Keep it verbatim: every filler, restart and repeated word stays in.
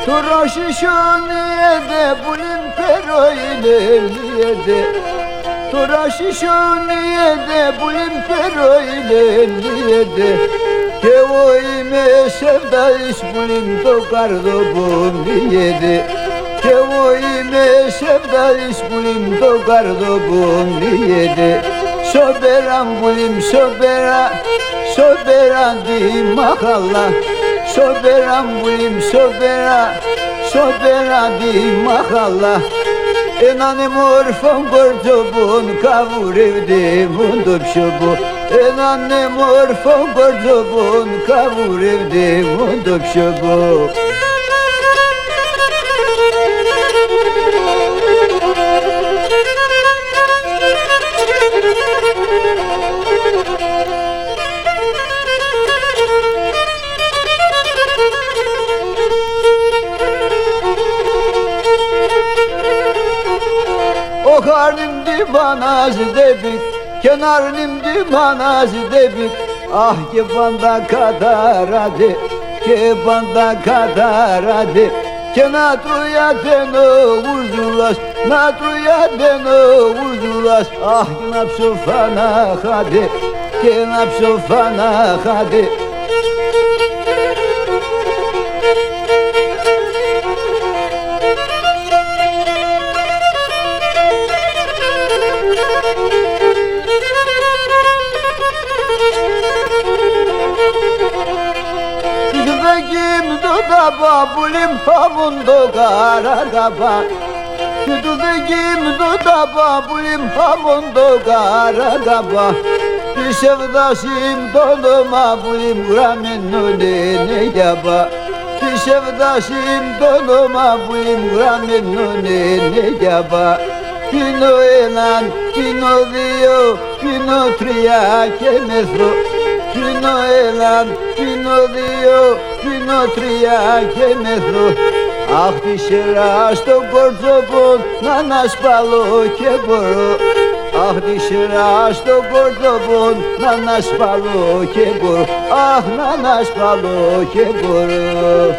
Τώρα σ' σιόνι έδε πουλί μ', πέρουνε έλλοι έδε. Τώρα σ' σιόνι έδε πουλί μ', πέρουνε έλλοι έδε. Κι εγώ είμαι σεβδαλής πουλί μ', το καρδόν μ' έδε. Κι εγώ είμαι σεβδαλής πουλί μ', το καρδόν μ' έδε. Σοπέρα πουλί μ', σοπέρα, σοπέρα τη μαχαλά. Σοπέρα πουλί μ', σοπέρα, σοπέρα τη μαχαλά. Έναν εμόρφον κορτσόπον, καβουρεύτε μουν το ψιόπον. Έναν εμόρφον κορτσόπον, καβουρεύτε μουν το ψιόπον. Οχ, αρνείμ' τη μάνα σ' ντ' εποίκ', κι 'ν αρνείμ' τη μάνα σ' ντ' εποίκ'. Αχ, και πάντα καταράτε, και πάντα καταράτε. Και να τρώει ατεν ο γουρζούλας, να τρώει ατεν ο γουρζούλας. Αχ, και να ψοφαναχάτε, και να ψοφαναχάτε. Κι το δεκί μ' το ταπά πουλί μ', χαμόν το καρακαπά. Κι το δεκί μ' το ταπά πουλί μ', χαμόν το καρακαπά. Τη σεβδάσ' ήμ' το όνομαν πουλί μ', γραμμένον έν' έν' κι απάν'. Τη σεβδάσ' ήμ' το όνομαν πουλί μ', γραμμένον έν' έν' κι απάν'. Πίνω έναν, πίνω δύο, πίνω τρία και μεθώ. Πίνω έναν, πίνω δύο, πίνω τρία και μεθώ. Αχ, τη χεράν σ' τον κορτσόπον να ανασπαλώ κι εμπορώ. Αχ, τη χεράν σ' τον κορτσόπον να ανασπαλώ κι εμπορώ. Αχ, να ανασπαλώ κι εμπορώ.